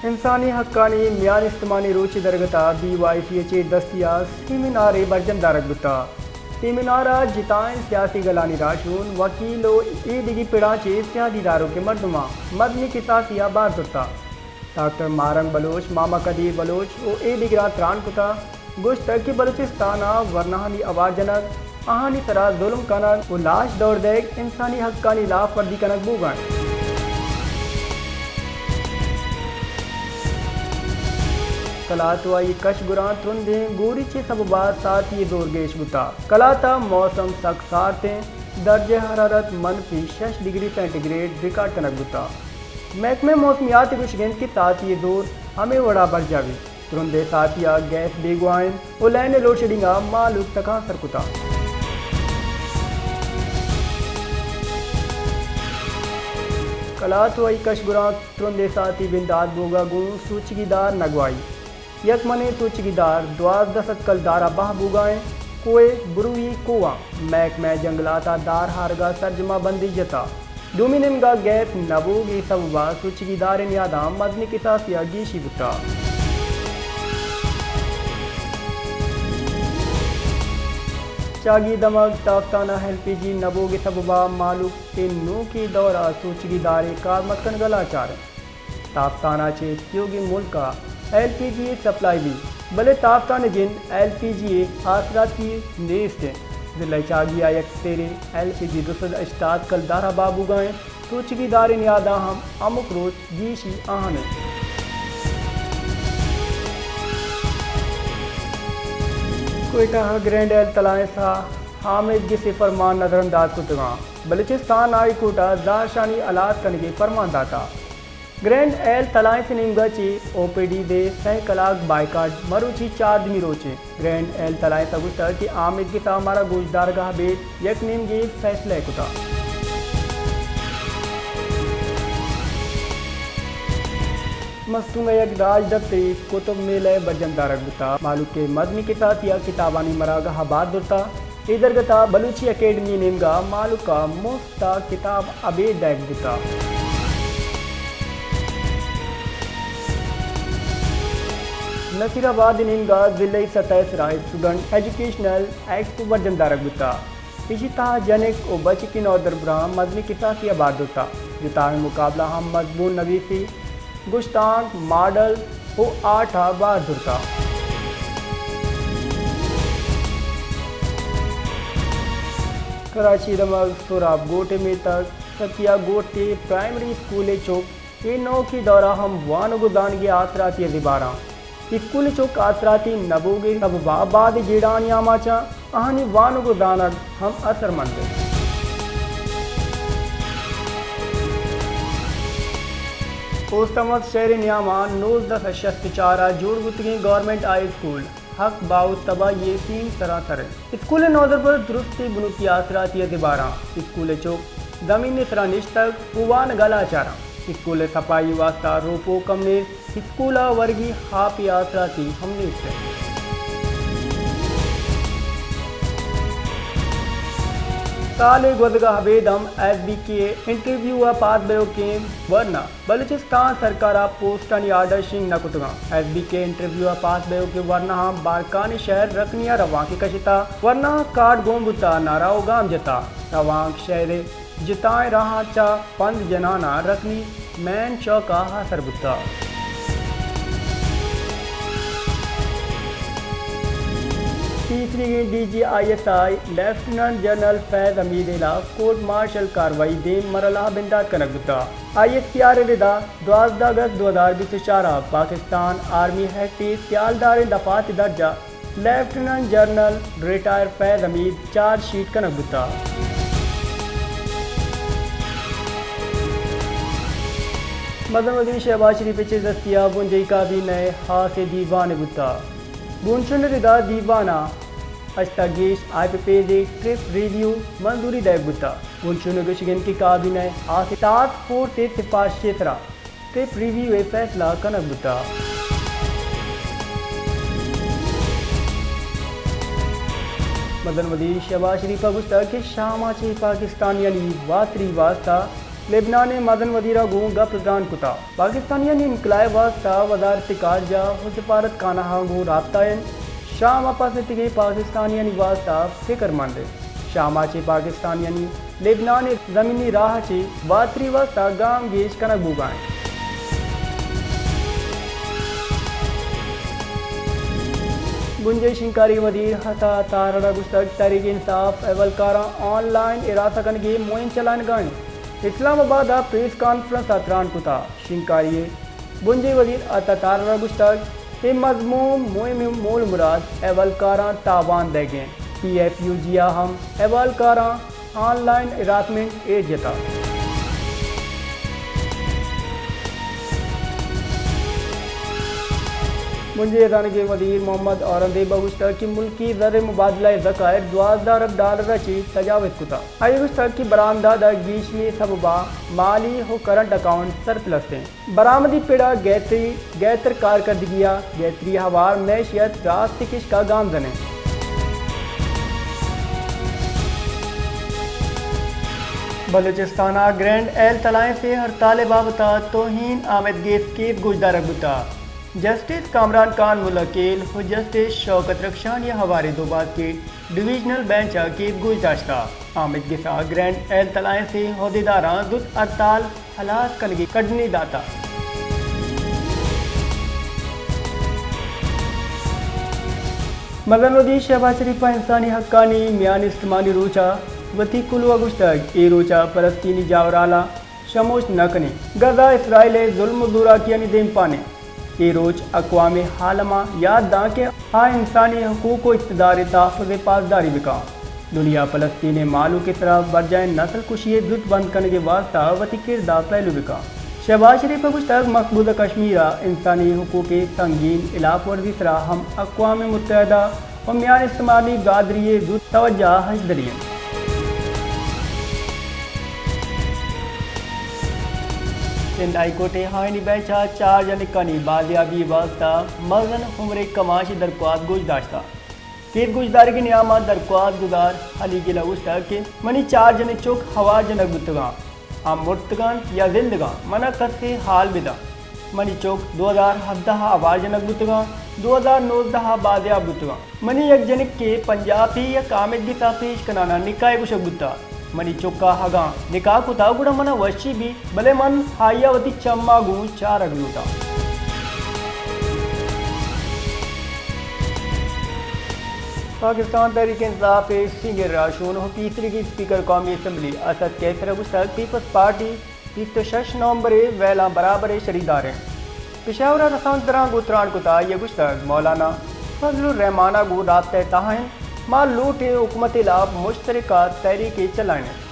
انسانی حقانی میان استمانی روچ ءِ درگت ءَ B Y C H A دستی ءَ سیمینارے برجم دارگ بوتگ۔ سیمینار ءَ جتائیں سیاسی گلانی راہشون، وکیل ءُ اے دگہ پڑاں چہ سیادی داروکیں مردماں مدنی کساسی ءَ بہر زرتگ۔ ڈاکٹر ماہرنگ بلوچ، ماما قدیر بلوچ ءُ اے دگراں تران کتگ۔ گوشتگ کہ بلوچستان ءَ ورناہانی آوار جنگ، آہانی سرا ظلم کنگ ءُ لاش دور دئیگ انسانی حقانی ہلاف ورزی کنگ بوگ ءَ انت۔ کلات ءُ آئی کشگراں ترندیں گوریچ ءِ سبب ءَ ساعتی ءِ دور گیش بوتگ۔ کلات ءَ موسم سک سارت انت، درجہ حرارت منفی شش ڈگری سینٹی گریڈ ریکارڈ کنگ بوتگ۔ محکمہ موسمیات ءِ گوشگ انت کہ ساعتی ءِ دور ہمے وڑ ءَ برجاہ بیت۔ ترندیں ساعتی ءَ گیس بیگواہ انت ءُ لائن ءِ لوڈشیڈنگ ءَ مہلوک تکانسر کتگ۔ کلات ءُ آئی کشگراں ترندیں ساعتی بندات بوگ ءَ گوں سوچگی دار نگواہی۔ یک منیں سوچگی دار دوازدہ سد کل دار ءَ بہا بوگ ءَ انت۔ کوہ بروی کوہ ءَ محکمہ جنگلات ءَ دار ہارگ ءَ سرجم ءَ بندش جتگ۔ دومی نیمگ ءَ گیس نہ بوگ ءِ سبب ءَ سوچگی داریں نیاداں مزنیں کساسی ءَ گیشی بوتگ۔ چاگی دمگ تاپتان ءَ ایل پی جی نہ بوگ ءِ سبب ءَ مہلوک ءِ نوکیں دور ءَ سوچگی دارے کارمرز کنگ ءَ لاچار انت۔ تاپتان ءَ چہ تیوگیں ملک ءَ ایل پی جی ءِ سپلائی بیت، بلے تاپتان ءِ جند ایل پی جی ءِ آسراتی نیست انت۔ ضلع چاگی ءَ یک سیرے ایل پی جی دو سد ہشتاد کل دار ءَ بہا بوگ ءَ انت۔ سوچگی داریں نیاداں ہم ہمک روچ گیشی آہان انت۔ کوئٹہ ءَ گرینڈ ایل تلائنس ءَ آمید گس ءِ فرمان نظر انداز کتگ انت۔ بلوچستان ہائی کورٹ ءَ زہرشانی ہلاس کنگ ءِ فرمان داتگ۔ گرینڈ ایل تلائنس ءِ نیمگ ءَ چہ او پی ڈیز ءِ سئے کلاک بائیکاٹ مروچی چاردہمی روچ انت۔ گرینڈ ایل تلائنس ءَ گوشتگ کہ آمید گس ءَ مارا گوشدارگ ءَ ابید یک نیمگے فیصلہ کتگ۔ مستونگ ءَ یک راجدپتری کتب میلہ ءِ برجم دارگ بوتگ۔ مہلوک ءِ مزنیں کساسی ءَ کتابانی مراگہ ءَ بہر زرتگ۔ اے درگت ءَ بلوچی اکیڈمی ءِ نیمگ ءَ مہلوک ءَ مفت ءَ کتاب ابید دئیگ بوتگ۔ نصیر آباد ءِ نیمگ ءَ ضلعی سطح ءِ سرا اسٹوڈنٹ ایجوکیشنل ایکسپو برجم دارگ بوتگ۔ ایشی ءِ تہا جنک ءُ بچکیں نودربراں مزنیں کساسی ءَ بہر زرتگ۔ جتائیں مقابلہ ہم مضمون نویسی، گشتانک، ماڈل ءُ آرٹ ءَ بہر زرتگ۔ کراچی ءِ دمگ سہراب گوٹ ءِ میتگ سکیا گوٹ ءِ پرائمری اسکول ءِ چک اے نوکیں دور ءَ ہم وانگ ءُ زانگ ءِ آسراتی ءَ زبہر انت۔ اسکول ءِ چک آسراتی نہ بوگ ءِ سبب ءَ بعد ءِ جیڑہانی آماچ انت، آہانی وانگ ءُ زانگ ہم اثرمند انت۔ اوست احمد شہر ءِ نیام ءَ نوزدہ سد شست ءُ چار ءَ جوڑ بوتگیں گورنمنٹ ہائی اسکول حق باہوٹ تباہی ءِ سیم سرانسر انت۔ اسکول ءِ نودربر درستیں بنکی آسراتی ءَ زبہر انت۔ اسکول ءِ چک زمین ءِ سرا نشتگ ءُ وانگ ءَ لاچار انت۔ اسکول ءِ سپائی ءِ واستہ روپوک ہم نیست۔ اسکول ءَ ورگی آپ ءِ آسراتی ہم نیست انت۔ سال ءِ گوزگ ءَ ابید ہم ایس بی کے ءِ انٹرویو ءَ پاس بئیوکیں ورنا بلوچستان سرکار ءَ پوسٹانی آرڈر شنگ نہ کتگ انت۔ ایس بی کے انٹرویو ءَ پاس بئیوکیں ورناہاں بارکھان ءِ شہر رکنی ءَ روانکے کشتگ۔ ورناہاں کارڈ گون بوتگ، نعرہ ءُ گام جتگ۔ روانک شہر ءِ جتائیں راہاں چہ پند جنان ءَ رکنی مین چوک ءَ آسر بوتگ۔ پیسریگیں D G I S I lieutenant general Faiz Hameed ءِ ہلاپ کورٹ مارشل کاروائی دیم مرحلہ ءَ بندات کنگ بوتگ۔ آئی ایس پی آر ءِ ردا دوازدہ اگست دو ہزار بیست ءُ چار ءَ پاکستان آرمی ایکٹ ءِ سیالداریں دفعات ءِ درجہ lieutenant general retire Faiz Hameed charge sheet کنگ بوتگ۔ مزن وزیر شہباز شریف ءِ چیزستی ءَ بنجاہی کابینہ ءِ ہاسیں دیوانے بوتگ۔ بنشون ءِ ردا دیوان ءَ ہشت ءَ گیش آئی پی پیز ءِ ٹرپ ریویو منظوری دئیگ بوتگ۔ بنشون ءِ گوشگ انت کہ کابینہ ءِ ہاسیں ٹاسک فورس ءِ سفارش ءِ سرا ٹرپ ریویو ءِ فیصلہ کنگ بوتگ۔ مزن وزیر شہباز شریف ءَ گوشتگ کہ شام ءَ چہ پاکستانیانی واتری واستہ لبنان ءِ مزن وزیر ءَ گوں گپ ءُ تران کتگ۔ پاکستانیانی انکلائے ءِ واستہ وزارت خارجہ ءُ سفارت خانہاں گوں رابطہ انت۔ شام ءَ پس اتگیں پاکستانیانی واستہ فکر مند انت۔ شام ءَ چہ پاکستانیانی لبنان ءِ زمینی راہ ءَ چہ واتری واستہ گام گیش کنگ بوگ ءَ انت۔ بنجاہی شنگکاری وزیر عطا تارڑ ءَ گوشتگ، تحریک انصاف احوالکاراں آن لائن ہراساں کنگ ءِ مہم چلائینگ ءَ انت۔ اسلام آباد ءَ پریس کانفرنس ءَ تران کتگ۔ شنگکاری ءِ بنجاہی وزیر عطا تارڑ ءَ گوشتگ، اے مذموم مہم ءِ مول ءُ مراد احوالکاراں تاوان دئیگ انت۔ پی ایف یو جی ءَ ہم احوالکاراں آن لائن ہراسمنٹ ایر جتگ۔ بنجاہی ہزانگ ءِ وزیر محمد اورنگزیب ءَ گوشتگ کہ ملکی زر ءِ مبادلہ ءِ ذخائر دوازدہ ارب ڈالر ءَ چہ تجاوز کتگ۔ آئی ءَ گوشتگ کہ برآمدات ءِ گیشی ءِ سبب ءَ مالی ءُ کرنٹ اکاؤنٹ سرپلس انت۔ برآمدی پڑ ءَ گہتری، گہتر کارکردگی ءَ گہتری ءِ ہوار معیشت راست کشک ءَ گامزن انت۔ بلوچستان ءَ گرینڈ ہیلتھ الائنس ءِ ہڑتال ءِ بابت ءَ توہین آمیدگس کیس گوشدارگ بوتگ۔ جسٹس کامران خان ملکیل ءُ جسٹس شوکت رخشانی ءِ ہوار ءَ دوباسکیٹ ڈویژنل بینچ ءَ کیس گوش داشتگ۔ آمیدگس ءَ گرینڈ ہیلتھ الائنس ءِ عہدیداراں زوت ہڑتال ہلاس کنگ ءِ کڈنی داتگ۔ مزن وزیر شہباز شریف ءَ انسانی حقانی میان استمانی روچ ءَ وتی کلوہ ءَ گوشتگ، اے روچ ءَ فلسطینی جاورالاں شموشت نہ کنیں۔ غزہ اسرائیل ءِ ظلم ءُ زوراکیانی دیمپان انت۔ اے روچ اقوام عالم ءَ یات داں کہ آ انسانی حقوق ءُ اقتدار ءِ تحفظ ءِ پاسداری بکاں۔ دنیا فلسطین ءِ مہلوک ءِ سرا برجاہیں نسل کشی ءَ زوت بند کنگ ءِ واستہ وتی کرد ءَ پیلو بکاں۔ شہباز شریف ءَ گوشتگ، مقبوضہ کشمیر ءَ انسانی حقوق ءِ سنگین ہلاپ ورزی سرا ہم اقوام متحدہ ءُ میان استمانی برادری ءِ زوت توجہ ءَ ہژدری انت۔ سندھ ہائی کورٹ ءِ آئینی بینچ ءَ چار جنکانی بازیابی ءِ واستہ مزن عمر ءِ کماش ءِ درخواست گوش داشتگ۔ کیس گوشدارگ ءِ نیام ءَ درخواست گزار علی گل ءَ گوشتگ کہ منی چار جنیں چک ہوار جنگ بوتگاں، آ مرتگ انت یا زندگ انت، من ءَ کسے ہال بدنت۔ منی چک دو ہزار ہبدہ ءَ ہوار جنگ بوتگاں، دو ہزار نوزدہ ءَ بازیاب بوتگاں۔ منی یک جنکے پنجابی یک آمیدگس ءَ پیش کنان ءَ نکاح ءِ گوشگ بوتگ۔ منی چک ءَ اگاں نکاح کتگ گڑا من ءَ وشی بیت، بلے من آئی ءَ وتی چم ءَ گوں چارگ لوٹاں۔ پاکستان تحریک انصاف ءِ سینئر راہشون ءُ پیسریگیں اسپیکر قومی اسمبلی اسد قیصر ءَ گوشتگ، پیپلز پارٹی بیست ءُ شش نومبر ءِ ویلاں برابر ءِ شریدار انت۔ پشاور ءَ رسانکدراں گوں تران کت ءَ آئی ءَ گوشتگ، مولانا فضل الرحمان ءَ گوں رابطہ ءِ تہا انت، ما لوٹیں حکومت ءِ ہلاپ مشترکہ تحریکے چلائین انت۔